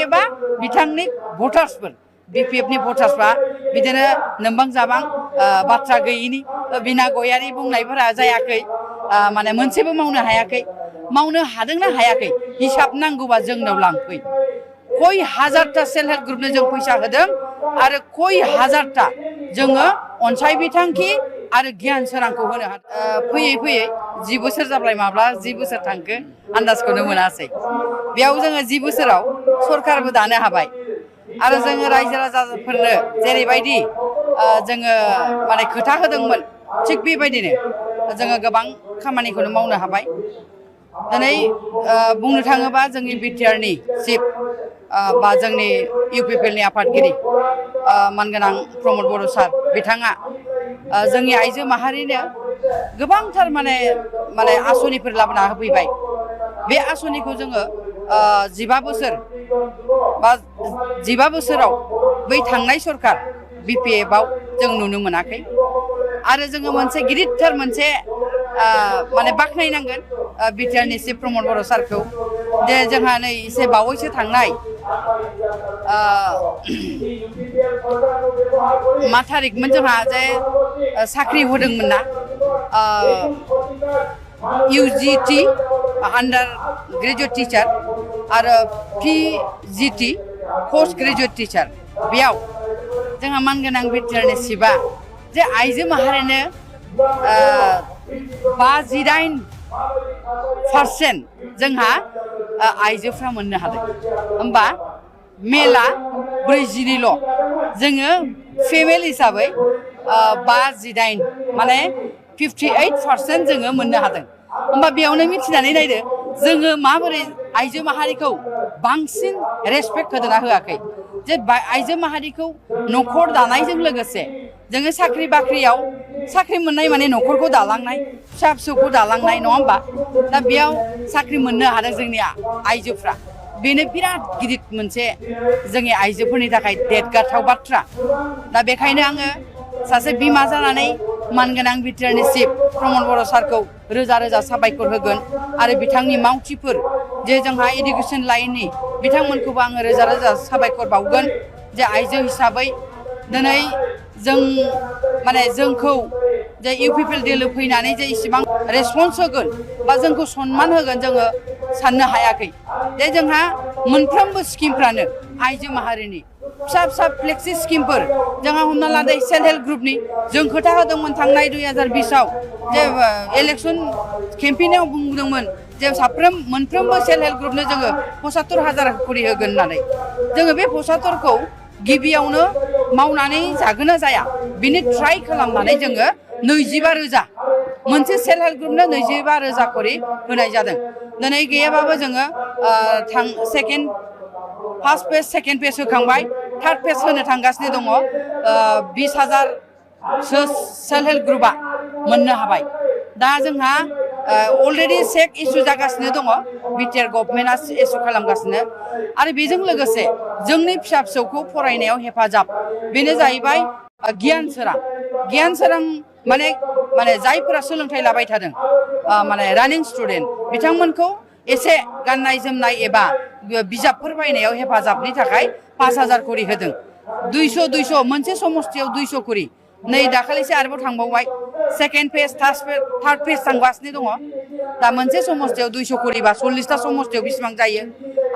एबा बिथांनि भटार्सफोर बिपिएफनि भटार्सफ्रा बिदिनो नोंबां जाबां बाथ्रा गैयिनि बिना गयारि बुंनायफोरा जायाखै माने मोनसेबो मावनो हायाखै मावनो हादोंना हायाखै हिसाब नांगौबा जोंनाव लांफै कय हाजारटा सेल्फ हेल्प ग्रुपनो जों फैसा होदों आरो कय हाजारटा जोङो अनसाय बिथांखि आरो गियान सोरांखौ होनो हादों फैयै फैयै 10 बोसोर जाबाय माब्ला 10 बोसोर थांखो आन्दाजखौनो मोनासै बेयाव जोङो 10 बोसोराव सरकारबो दानो हाबाय आरो जोङो रायजो राजाफोरनो जेरैबायदि जोङो माने खोथा होदोंमोन थिग बेबायदिनो जोङो गोबां खामानिखौनो मावनो हाबाय दिनै बुंनो थाङोबा जोंनि बिटिआरनि चिफ बा जोंनि इउपिपिएलनि आफादगिरि मानगोनां प्रमद बर' सार बिथाङा जोंनि आइजो माहारिनो गोबांथार माने आसनिफोर लाबोना होफैबाय बे आसनिखौ जोङो 15 बोसोर बा 15 बोसोराव बै थांनाय सरकार बिपिएफआव जों नुनो मोनाखै आरो जोङो मोनसे गिदिरथार मोनसे माने बाख्नायनांगोन बिटिआरनि चिफ प्रमद बर' सारखौ जे जोंहा नै एसे बावैसो थांनाय मा थारिखमोन जोंहा जे साख्रि होदोंमोन ना UGT आन्डार ग्रेजुएट टिचार आरो PGT पोस्ट ग्रेजुएट टिचार बेयाव जोंहा मानगोनां बिटिआरनि चिफआ जे आइजो माहारिनो 58% जोंहा आइजोफ्रा मोननो हादों होमबा मेला 42ल' जोङो फेमेल हिसाबै 58 माने 58% जोङो मोननो हादों होमबा बेयावनो मिथिनानै नायदो जोङो माबोरै आइजो माहारिखौ बांसिन रेसपेक्ट होदोंना होआखै जे आइजो माहारिखौ न'खर दानायजों लोगोसे जोङो साख्रि बाख्रियाव साख्रि मोननाय माने न'खरखौ दालांनाय फिसा फिसौखौ दालांनाय नङा होमबा दा बेयाव साख्रि मोननो हादों जोंनि आइजोफ्रा बेनो बिराद गिदिर मोनसे जोंनि आइजोफोरनि थाखाय देरगाथाव बाथ्रा दा बेखायनो आङो सासे बिमा जानानै मानगोनां बिटिआरनि चिफ प्रमद बर' सारखौ रोजा रोजा साबायखर होगोन आरो बिथांनि मावथिफोर जे जोंहा एडुकेसन लाइननि बिथांमोनखौबो आङो रोजा रोजा साबायखर बावगोन जे आइजो हिसाबै दिनै जों माने जोंखौ जे इउपिपिएल दोलो फैनानै जे इसिबां रेसपन्स होगोन बा जोंखौ सनमान होगोन जोङो साननो हायाखै जे जोंहा मोनफ्रोमबो स्किमफ्रानो आइजो माहारिनि फिसा फिसा फ्लेक्सि स्किमफोर जोंहा हमना लादो सेल्फ हेल्प ग्रुपनि जों खोथा होदोंमोन थांनाय 2020आव जे इलेक्सन केम्पेइनाव बुंदोंमोन जे मोनफ्रोमबो सेल्फ हेल्प ग्रुपनो जोङो 75,000 खरि होगोन होननानै जोङो बे 75,000खौ गिबियावनो मावनानै जागोन ना जाया बिनि ट्राइ खालामनानै जोङो 25,000 मोनसे सेल्फ हेल्प ग्रुपनो 25,000 खरि होनाय जादों दिनै गैयाबाबो जोङो फार्स्ट पेज सेकेन्ड पेज होखांबाय थार्ड पेज होनो थांगासिनो दङ 20,000 सेल्फ हेल्प ग्रुपआ मोननो हाबाय दा जोंहा अलरेडि चेक इसु जागासिनो दङ बिटिआर गभर्नमेन्टआ इसु खालामगासिनो आरो बेजों लोगोसे जोंनि फिसा फिसौखौ फरायनायाव हेफाजाब बेनो जाहैबाय गियान सोरां माने जायफोरा सोलोंथाइ लाबाय थादों माने रानिं स्टुडेन्ट बिथांमोनखौ एसे गाननाय जोमनाय एबा बिजाबफोर बायनायाव हेफाजाबनि थाखाय 5,000 खरि होदों 200 मोनसे समस्थियाव 200 खरि नै दाखालिसो आरोबाव थांबावबाय सेकेन्ड पेज थार्ड पेज थांगासिनो दङ दा मोनसे समस्थियाव 200 खरि बा 40टा समस्थियाव बेसेबां जायो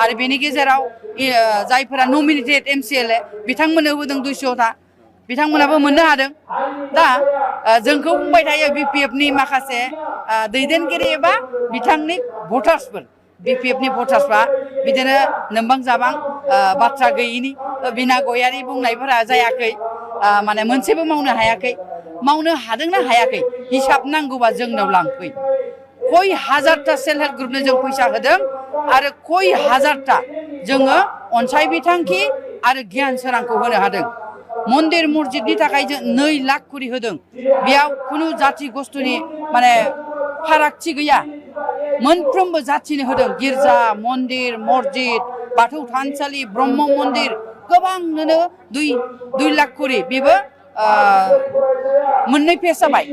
आरो बेनि गेजेराव जायफोरा नमिनेटेड MCLA बिथांमोननो होदों 200टा बिथांमोनाबो मोननो हादों दा जोंखौ बुंबाय थायो बिपिएफनि माखासे दैदेनगिरि एबा बिथांनि भटार्सफोर बिपिएफनि भटार्सफ्रा बिदिनो नोंबां जाबां बाथ्रा गैयिनि बिना गयारि बुंनायफोरा जायाखै माने मोनसेबो मावनो हायाखै मावनो हादोंना हायाखै हिसाब नांगौबा जोंनाव लांफै कय हाजारटा सेल्फ हेल्प ग्रुपनो जों फैसा होदों आरो कय हाजारटा जोङो अनसाय बिथांखि आरो गियान सोरांखौ होनो हादों मन्दिर मस्जिदनि थाखाय जों 2 लाख खरि होदों बेयाव खुनु जाति गस्थुनि माने फारागथि गैया मोनफ्रोमबो जाथिनो होदों गिर्जा मन्दिर मस्जिद बाथौ थानसालि ब्रह्म मन्दिर गोबांनो 2 लाख खरि बेबो मोननै पेज जाबाय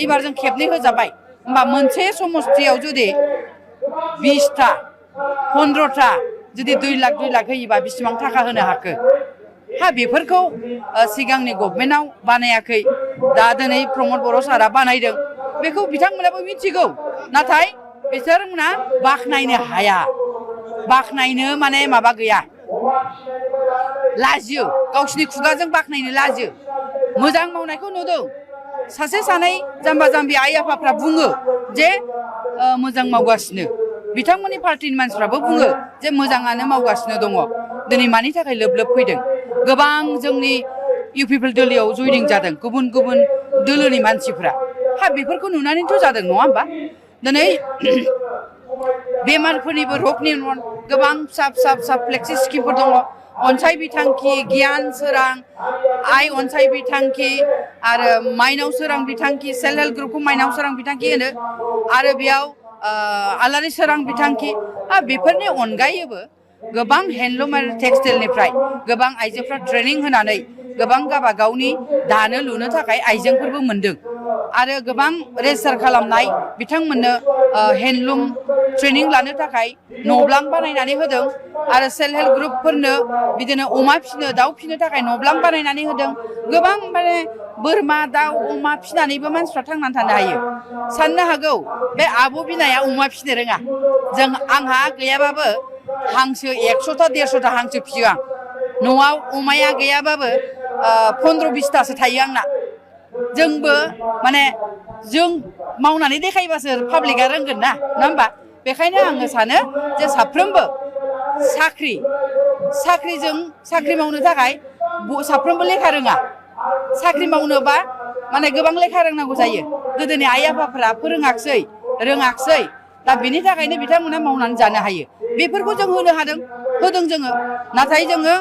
एबार जों खेबनै होजाबाय होमबा मोनसे समस्थियाव जुदि 20टा 15टा जुदि 2 लाख होयोबा बेसेबां थाखा होनो हाखो हा बेफोरखौ सिगांनि गभर्नमेन्टआव बानायाखै दा दिनै प्रमद बर' सारा बानायदों बेखौ बिथांमोनाबो मिथिगौ नाथाय बिसोरमोना बाखनायनो हाया बाखनायनो माने माबा गैया लाजियो गावसिनि खुगाजों बाखनायनो लाजियो मोजां मावनायखौ नुदों सासे सानै जाम्बा जाम्बि आइ आफाफ्रा बुङो जे मोजां मावगासिनो बिथांमोननि पार्टिनि मानसिफ्राबो बुङो जे मोजाङानो मावगासिनो दङ दिनै मानि थाखाय लोब लोब फैदों गोबां जोंनि इउ पिपल दोलोआव जयनिं जादों गुबुन गुबुन दोलोनि मानसिफ्रा हा बेफोरखौ नुनानैथ' जादों नङा होमबा दिनै बेमारफोरनिबो रगनि गोबां फिसा फ्लेक्सि स्किमफोर दङ अनसाय बिथांखि गियान सोरां आइ अनसाय बिथांखि आरो माइनाव सोरां बिथांखि सेल्फ हेल्प ग्रुपखौ माइनाव सोरां बिथांखि होनो आरो बेयाव आलारि सोरां बिथांखि बेफोरनि अनगायैबो गोबां हेन्दलुम आरो टेक्सटाइलनिफ्राय गोबां आइजोफ्रा ट्रेनिं होनानै गोबां गावबा गावनि दानो लुनो थाखाय आइजेंफोरबो मोनदों आरो गोबां रेजिस्टार खालामनाय बिथांमोननो हेन्दलुम ट्रेनिं लानो थाखाय न'ब्लां बानायनानै होदों आरो सेल्फ हेल्प ग्रुपफोरनो बिदिनो अमा फिसिनो दाउ फिसिनो थाखाय न'ब्लां बानायनानै होदों गोबां माने बोरमा दाउ अमा फिसिनानैबो मानसिफ्रा थांनानै थानो हायो साननो हागौ बे आब' बिनाया अमा फिसिनो रोङा आंहा गैयाबाबो हांसो 100टा 150टा हांसो फियो आं न'आव अमाया गैयाबाबो 15-20टासो थायो आंना जोंबो माने जों मावनानै देखायबासो पाब्लिकआ रोंगोन ना नङा होमबा बेखायनो आङो सानो जे साफ्रोमबो साख्रि मावनो थाखाय साफ्रोमबो लेखा रोङा साख्रि मावनोबा माने गोबां लेखा रोंनांगौ जायो गोदोनि आइ आफाफ्रा रोङाखसै दा बिनि थाखायनो बिथांमोना मावनानै जानो हायो बेफोरखौ जों होदों जोङो नाथाय जोङो